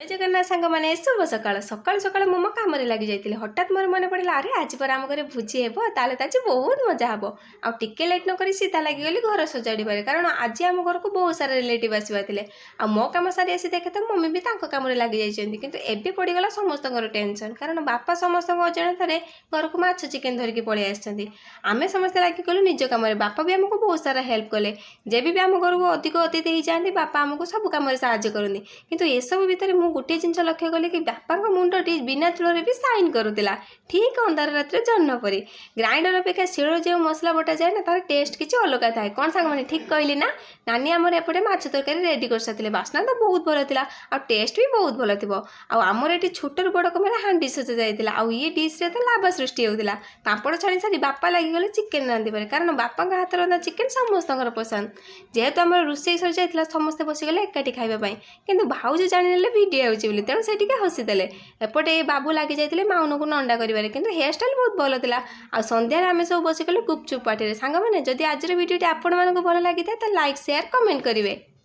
ଜୟ ଜଗନ୍ନାଥ ସାଙ୍ଗମାନେ, ଶୁଭ ସକାଳ। ସକାଳୁ ସକାଳୁ ମୁଁ ମୋ କାମରେ ଲାଗି ଯାଇଥିଲି। ହଠାତ୍ ମୋର ମନେ ପଡ଼ିଲା, ଆରେ ଆଜି ପରା ଆମ ଘରେ ଭୋଜି ହେବ, ତାହେଲେ ତ ଆଜି ବହୁତ ମଜା ହେବ। ଆଉ ଟିକେ ଲେଟ୍ ନ କରି ସିଧା ଲାଗିଗଲି ଘର ସଜାଡ଼ିବାରେ, କାରଣ ଆଜି ଆମ ଘରକୁ ବହୁତ ସାରା ରିଲେଟିଭ୍ ଆସିବାର ଥିଲେ। ଆଉ ମୋ କାମ ସାରି ଆସି ଦେଖେ ତ ମମି ବି ତାଙ୍କ କାମରେ ଲାଗି ଯାଇଛନ୍ତି। କିନ୍ତୁ ଏବେ ପଡ଼ିଗଲା ସମସ୍ତଙ୍କର ଟେନସନ୍, କାରଣ ବାପା ସମସ୍ତଙ୍କ ଅଜାଣତରେ ଘରକୁ ମାଛ ଚିକେନ୍ ଧରିକି ପଳେଇ ଆସିଛନ୍ତି। ଆମେ ସମସ୍ତେ ଲାଗିଗଲୁ ନିଜ କାମରେ। ବାପା ବି ଆମକୁ ବହୁତ ସାରା ହେଲ୍ପ କଲେ। ଯେବେ ବି ଆମ ଘରକୁ ଅଧିକ ଅତିଥି ହେଇଯାଆନ୍ତି, ବାପା ଆମକୁ ସବୁ କାମରେ ସାହାଯ୍ୟ କରନ୍ତି। କିନ୍ତୁ ଏସବୁ ଭିତରେ ମୁଁ ଗୋଟିଏ ଜିନିଷ ଲକ୍ଷ୍ୟ କଲି କି ବାପାଙ୍କ ମୁଣ୍ଡଟି ବିନା ଚୂଳରେ ବି ସାଇନ୍ କରୁଥିଲା, ଠିକ୍ ଅନ୍ଧାର ରାତିରେ ଜହ୍ନ ପରି। ଗ୍ରାଇଣ୍ଡର ଅପେକ୍ଷା ଶିଳରେ ଯେଉଁ ମସଲା ବଟାଯାଏ ନା, ତାର ଟେଷ୍ଟ କିଛି ଅଲଗା ଥାଏ। କ'ଣ ସାଙ୍ଗମାନେ, ଠିକ୍ କହିଲି ନା? ନାନୀ ଆମର ଏପଟେ ମାଛ ତରକାରୀ ରେଡ଼ି କରିସାରିଥିଲେ। ବାସ୍ନା ତ ବହୁତ ଭଲ ଥିଲା ଆଉ ଟେଷ୍ଟ ବି ବହୁତ ଭଲ ଥିବ। ଆଉ ଆମର ଏଠି ଛୋଟରୁ ବଡ଼ କାମରେ ହାଣ୍ଡି ସଜା ଯାଇଥିଲା ଆଉ ଇଏ ଡିସ୍ରେ ତ ଲାଭା ସୃଷ୍ଟି ହେଉଥିଲା। ପାମ୍ପଡ଼ ଛାଣି ସାରି ବାପା ଲାଗିଗଲେ ଚିକେନ୍ ରାନ୍ଧିବାରେ, କାରଣ ବାପାଙ୍କ ହାତ ରନ୍ଧା ଚିକେନ୍ ସମସ୍ତଙ୍କର ପସନ୍ଦ। ଯେହେତୁ ଆମର ରୋଷେଇ ସରିଯାଇଥିଲା, ସମସ୍ତେ ବସିଗଲେ ଏକାଠି ଖାଇବା ପାଇଁ। କିନ୍ତୁ ଭାଉଜ ଜାଣିନେଲେ ଭିଡ଼ିଓ ହେଉଛି ବୋଲି, ତେଣୁ ସେ ଟିକେ ହସିଦେଲେ। ଏପଟେ ଏ ବାବୁ ଲାଗି ଯାଇଥିଲେ ମାଉନକୁ ନଣ୍ଡା କରିବାରେ, କିନ୍ତୁ ହେୟାର ଷ୍ଟାଇଲ୍ ବହୁତ ଭଲ ଥିଲା। ଆଉ ସନ୍ଧ୍ୟାରେ ଆମେ ସବୁ ବସିଗଲୁ ଗୁପଚୁପ୍ ପାର୍ଟିରେ। ସାଙ୍ଗମାନେ, ଯଦି ଆଜିର ଭିଡ଼ିଓଟି ଆପଣମାନଙ୍କୁ ଭଲ ଲାଗିଥାଏ, ତ ଲାଇକ୍, ସେୟାର, କମେଣ୍ଟ କରିବେ।